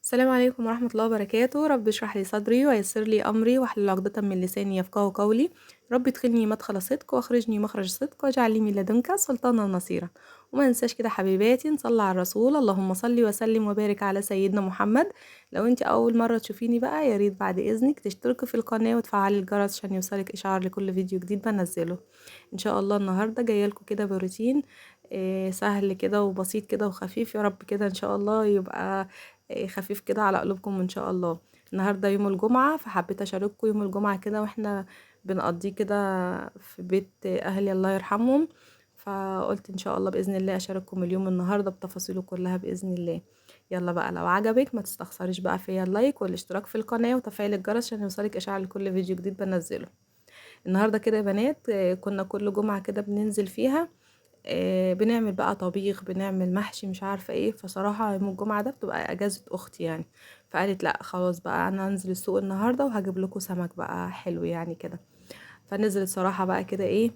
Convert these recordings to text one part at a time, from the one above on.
السلام عليكم ورحمة الله وبركاته. رب اشرح لي صدري ويسر لي أمري واحلل عقدة من لساني يفقهوا قولي. رب ادخلني مدخل صدق واخرجني مخرج صدق واجعل لي من لدنك سلطانا نصيرا. وما ننساش كده حبيباتي نصلي على الرسول، اللهم صل وسلم وبارك على سيدنا محمد. لو انت اول مرة تشوفيني بقى يا ريت بعد اذنك تشتركي في القناة وتفعلي الجرس عشان يوصلك اشعار لكل فيديو جديد بنزله. ان شاء الله النهارده جاية لكم كده بروتين سهل كده وبسيط كده وخفيف، يا رب كده ان شاء الله يبقى خفيف كده على قلوبكم ان شاء الله. النهارده يوم الجمعة، فحبيت اشارككم يوم الجمعة كده واحنا بنقضيه كده في بيت اهلي الله يرحمهم، فقلت ان شاء الله باذن الله اشارككم اليوم النهارده بتفاصيله كلها باذن الله. يلا بقى لو عجبك ما تستخسريش بقى فيا ال like والاشتراك في القناة وتفعيل الجرس عشان يوصلك اشعار لكل فيديو جديد بنزله. النهارده كده يا بنات كنا كل جمعه كده بننزل فيها بنعمل بقى طبيخ، بنعمل محشي، مش عارفه ايه. فصراحة يوم الجمعة ده بتبقى اجازه اختي يعني، فقالت لا خلاص بقى انا هنزل السوق النهارده وهجيب لكم سمك بقى حلو يعني كده. فنزلت صراحة بقى كده ايه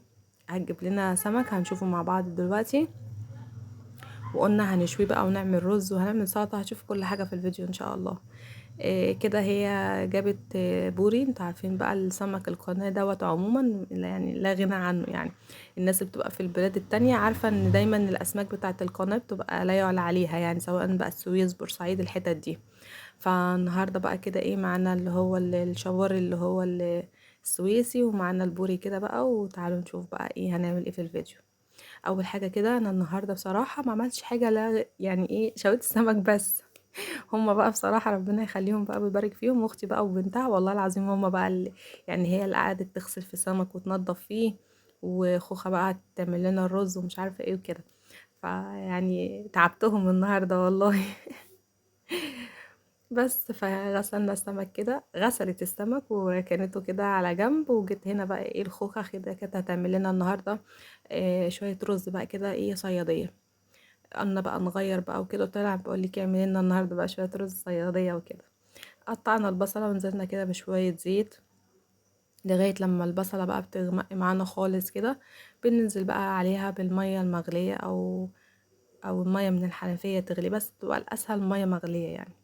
هتجيب لنا سمك، هنشوفه مع بعض دلوقتي، وقلنا هنشويه بقى ونعمل رز وهنعمل سلطة، هتشوفوا كل حاجة في الفيديو ان شاء الله. كده هي جابت بوري. انتوا عارفين بقى السمك القناة دوت عموما يعني لا غنى عنه، يعني الناس اللي بتبقى في البلاد التانية عارفة ان دايما الاسماك بتاعة القناة بتبقى لا يعلى عليها، يعني سواء بقى السويس بورسعيد الحتت دي. فالنهارده بقى كده ايه معانا اللي هو الشوار اللي هو السويسي، ومعانا البوري كده بقى. وتعالوا نشوف بقى ايه هنعمل ايه في الفيديو. اول حاجة كده انا النهارده بصراحة ما عملتش حاجة، لا يعني ايه شويت السمك بس. هما بقى بصراحة ربنا يخليهم بقى ويبارك فيهم، واختي بقى وبنتها والله العظيم هما بقى اللي يعني هي اللي قعدت تغسل في السمك وتنظف فيه، وخوخه بقى تعمل لنا الرز ومش عارفه ايه وكده. فيعني تعبتهم النهارده والله. بس فغسلنا السمك كده، غسلت السمك وركنته كده على جنب. وجيت هنا بقى ايه الخوخه كده كانت هتعمل لنا النهارده شوية رز بقى كده ايه صياديه. قلنا بقى نغير بقى وكده، قلت لها بقول لك اعملي لنا النهارده بقى شوية رز صياديه وكده. قطعنا البصله ونزلنا كده بشوية زيت لغاية لما البصله بقى بتغمق معانا خالص كده، بننزل بقى عليها بالمية المغليه او المية من الحنفية تغلي، بس بتبقى الاسهل مية مغليه يعني.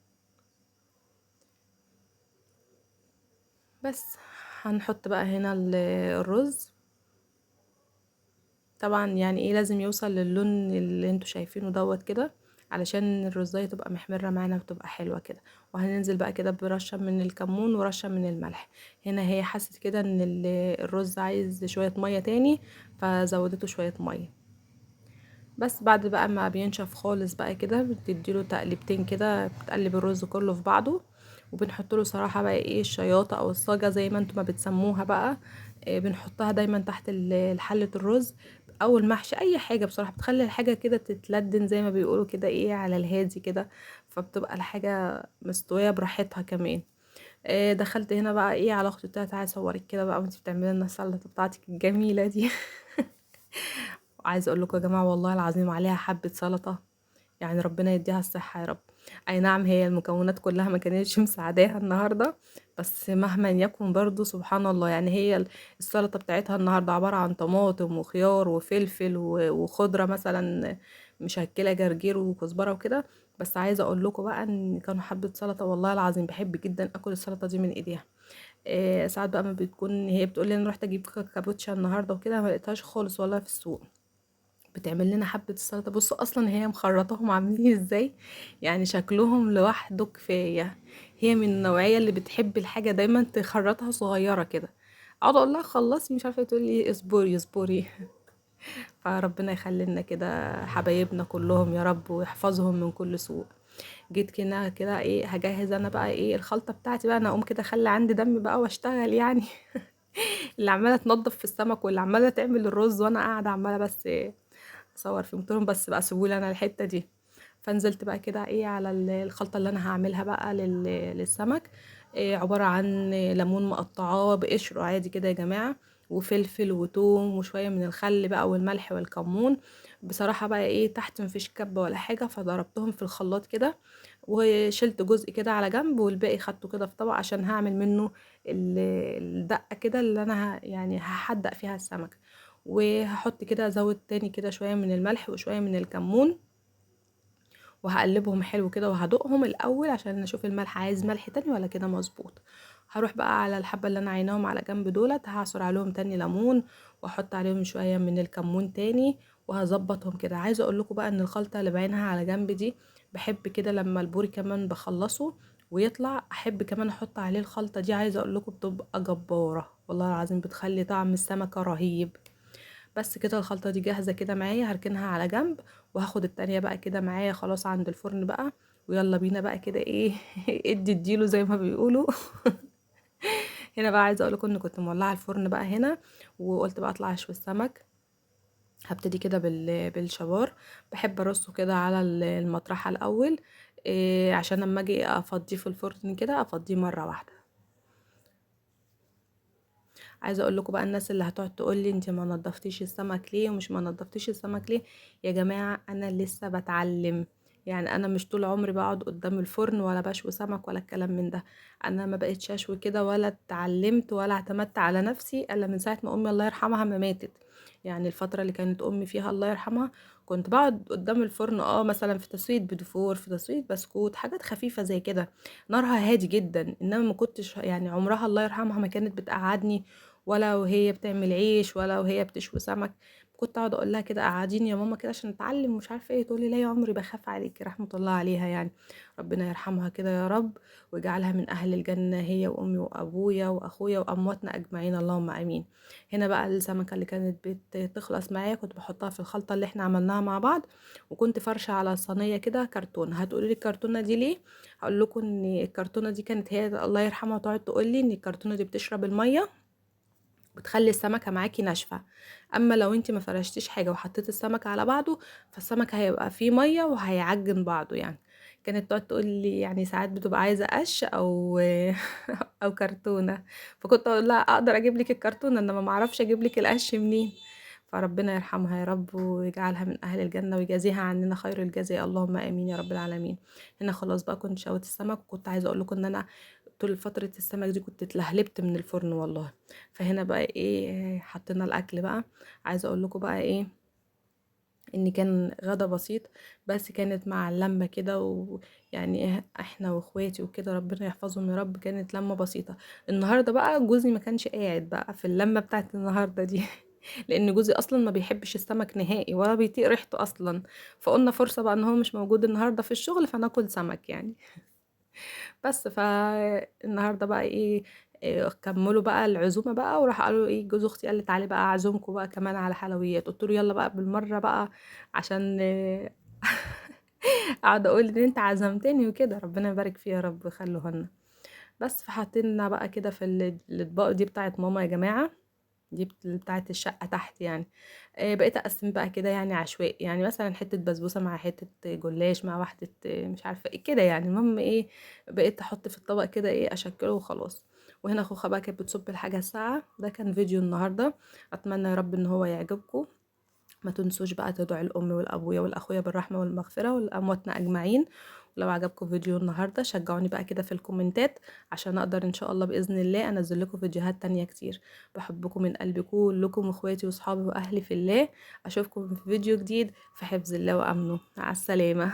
بس هنحط بقى هنا الرز. طبعا يعني ايه لازم يوصل للون اللي انتوا شايفينه دوت كده علشان الرزايه تبقى محمرة معانا وتبقى حلوة كده. وهننزل بقى كده برشه من الكمون ورشه من الملح. هنا هي حست كده ان الرز عايز شوية مية تاني فزودته شوية مية. بس بعد بقى ما بينشف خالص بقى كده بتديله تقلبتين كده، بتقلب الرز كله في بعضه. وبنحط له صراحة بقى ايه الشياطه او الصاجه زي ما انتوا ما بتسموها بقى، بنحطها دايما تحت حله الرز او المحشي اي حاجة بصراحة، بتخلي الحاجة كده تتلدن زي ما بيقولوا كده ايه على الهادي كده، فبتبقى الحاجة مستوية براحتها كمان. دخلت هنا بقى ايه على اختي بتاعتي، عايزه اصورك كده بقى وانتي بتعملي لنا السلطة بتاعتك الجميلة دي. وعايزه اقول لكم يا جماعة والله العظيم عليها حبه سلطة، يعني ربنا يديها الصحة يا رب. اي نعم هي المكونات كلها ما كانتش مساعداها النهارده، بس مهما يكن برضو سبحان الله. يعني هي السلطة بتاعتها النهارده عبارة عن طماطم وخيار وفلفل وخضره مثلا مشكلة جرجير وكزبره وكده. بس عايزه اقول لكم بقى ان كانوا حبه سلطة والله العظيم بحب جدا اكل السلطة دي من ايديها. ساعات بقى ما بتكون هي بتقول لي انا رحت اجيب كابوتشا النهارده وكده، ما لقيتهاش خالص والله في السوق. بتعمل لنا حبة السلطة، بصوا أصلا هي مخرطاهم عاملين ازاي، يعني شكلهم لوحده كفاية. هي من النوعية اللي بتحب الحاجة دايما تخرطها صغيرة كده، اقعد اقول لها خلصي مش عارفة، تقول لي اصبري اصبري. فربنا يخلي لنا كده حبايبنا كلهم يا رب ويحفظهم من كل سوء. جيت كده كده ايه هجهز انا بقى ايه الخلطة بتاعتي بقى، انا اقوم كده اخلي عندي دم بقى واشتغل يعني. اللي عمالة تنظف في السمك واللي عمالة تعمل الرز، وانا قاعدة عمالة بس اصور فيهم، قلت لهم بس بقى سيبولي انا الحتة دي. فنزلت بقى كده ايه على الخلطة اللي انا هعملها بقى للسمك، إيه عبارة عن ليمون مقطعاه بقشره عادي كده يا جماعة، وفلفل وتوم وشوية من الخل بقى والملح والكمون. بصراحة بقى ايه تحت مفيش كبه ولا حاجة، فضربتهم في الخلاط كده وشلت جزء كده على جنب، والباقي خدته كده في طبق عشان هعمل منه الدقة كده اللي انا يعني هحدق فيها السمك. وهحط كده ازود تاني كده شوية من الملح وشوية من الكمون، وهقلبهم حلو كده وهدوقهم الاول عشان اشوف الملح عايز ملح تاني ولا كده مظبوط. هروح بقى على الحبة اللي انا عيناهم على جنب دولت، هعصر عليهم تاني ليمون واحط عليهم شوية من الكمون تاني وهظبطهم كده. عايزه اقول لكم بقى ان الخلطة اللي بعينها على جنب دي بحب كده لما البوري كمان بخلصه ويطلع احب كمان احط عليه الخلطة دي، عايزه اقول لكم بتبقى جبارة والله العظيم، بتخلي طعم السمكة رهيب. بس كده الخلطة دي جاهزة كده معايا، هركنها على جنب وهاخد التانية بقى كده معايا خلاص عند الفرن بقى، ويلا بينا بقى كده ايه ادي اديله زي ما بيقولوا. هنا بقى عايزه اقول لكم ان كنت مولعه الفرن بقى هنا، وقلت بقى اطلع اشوي السمك. هبتدي كده بالشبار، بحب ارصه كده على المطرحه الاول، عشان لما اجي افضيه في الفرن كده افضيه مرة واحدة. عايزه اقول لكم بقى الناس اللي هتقعد تقول لي انت ما نضفتيش السمك ليه ومش ما نضفتيش السمك ليه، يا جماعة انا لسه بتعلم، يعني انا مش طول عمري بقعد قدام الفرن ولا بشوي سمك ولا الكلام من ده، انا ما بقتش اشوي كده ولا اتعلمت ولا اعتمدت على نفسي الا من ساعة ما امي الله يرحمها ما ماتت. يعني الفترة اللي كانت امي فيها الله يرحمها كنت بقعد قدام الفرن، مثلا في تسويه بدفور، في تسويه بسكوت، حاجات خفيفة زي كده، نارها هادي جدا، انما ما كنتش يعني عمرها الله يرحمها ما كانت بتقعدني ولا وهي بتعمل عيش ولا وهي بتشوي سمك. كنت اقعد اقول لها كده قعديني يا ماما كده عشان اتعلم ومش عارفه ايه، تقول لي لا يا عمري بخاف عليكي، رحمه الله عليها يعني، ربنا يرحمها كده يا رب ويجعلها من اهل الجنة هي وامي وابويا واخويا وامواتنا اجمعين، اللهم امين. هنا بقى السمكة اللي كانت بتخلص معايا كنت بحطها في الخلطة اللي احنا عملناها مع بعض، وكنت فرشه على الصينية كده كرتونة. هتقولي لي الكرتونه دي ليه؟ هقول لكم ان الكرتونه دي كانت هي الله يرحمها تقعد تقول لي ان الكرتونه دي بتشرب المية بتخلي السمكة معاكي ناشفة، اما لو انت ما فرشتيش حاجة وحطيتي السمك على بعضه فالسمك هيبقى فيه مية وهيعجن بعضه. يعني كانت تقعد تقول لي يعني ساعات بتبقى عايزه قش او كرتونة، فكنت اقول لها اقدر اجيب لك الكرتونه انما ما اعرفش اجيب لك القش منين. فربنا يرحمها يا رب ويجعلها من اهل الجنة ويجازيها عننا خير الجزاء، اللهم امين يا رب العالمين. هنا خلاص بقى كنت شويت السمك، وكنت عايزه اقول لكم ان انا طول فترة السمك دي كنت اتلهلبت من الفرن والله. فهنا بقى ايه حطينا الاكل بقى. عايزه اقول لكم بقى ايه ان كان غدا بسيط بس كانت مع اللمة كده، ويعني احنا واخواتي وكده ربنا يحفظهم يا رب، كانت لمه بسيطة. النهارده بقى جوزي ما كانش قاعد بقى في اللمة بتاعت النهارده دي لان جوزي اصلا ما بيحبش السمك نهائي ولا بيطيق ريحته اصلا، فقلنا فرصة بقى ان هو مش موجود النهارده في الشغل فناكل سمك يعني. بس فالنهارده بقى ايه كملوا بقى العزومة بقى، وراح قالوا ايه جوز اختي قال لي تعالي بقى اعزمكم بقى كمان على حلويات، قلت له يلا بقى بالمرة بقى عشان اقعد اقول ان انت عزمتني وكده، ربنا يبارك فيه يا رب خلوه لنا. بس فحطينا بقى كده في الاطباق دي بتاعت ماما يا جماعة، دي بتاعت الشقة تحت يعني. بقيت اقسم بقى كده يعني عشوائي، يعني مثلا حتة بسبوسه مع حتة جلاش مع واحدة مش عارفه ايه كده يعني. المهم ايه بقيت احط في الطبق كده ايه اشكله وخلاص. وهنا خوخه بقى كانت بتصب الحاجة الساعة. ده كان فيديو النهارده، اتمنى يا رب ان هو يعجبكم. ما تنسوش بقى تدعوا الام والابويا والاخويا بالرحمة والمغفرة والامواتنا اجمعين. ولو عجبكم فيديو النهارده شجعوني بقى كده في الكومنتات عشان اقدر ان شاء الله باذن الله انزل لكم فيديوهات تانية كتير. بحبكم من قلبي كلكم اخواتي واصحابي واهلي في الله. اشوفكم في فيديو جديد في حفظ الله وامنه. مع السلامة.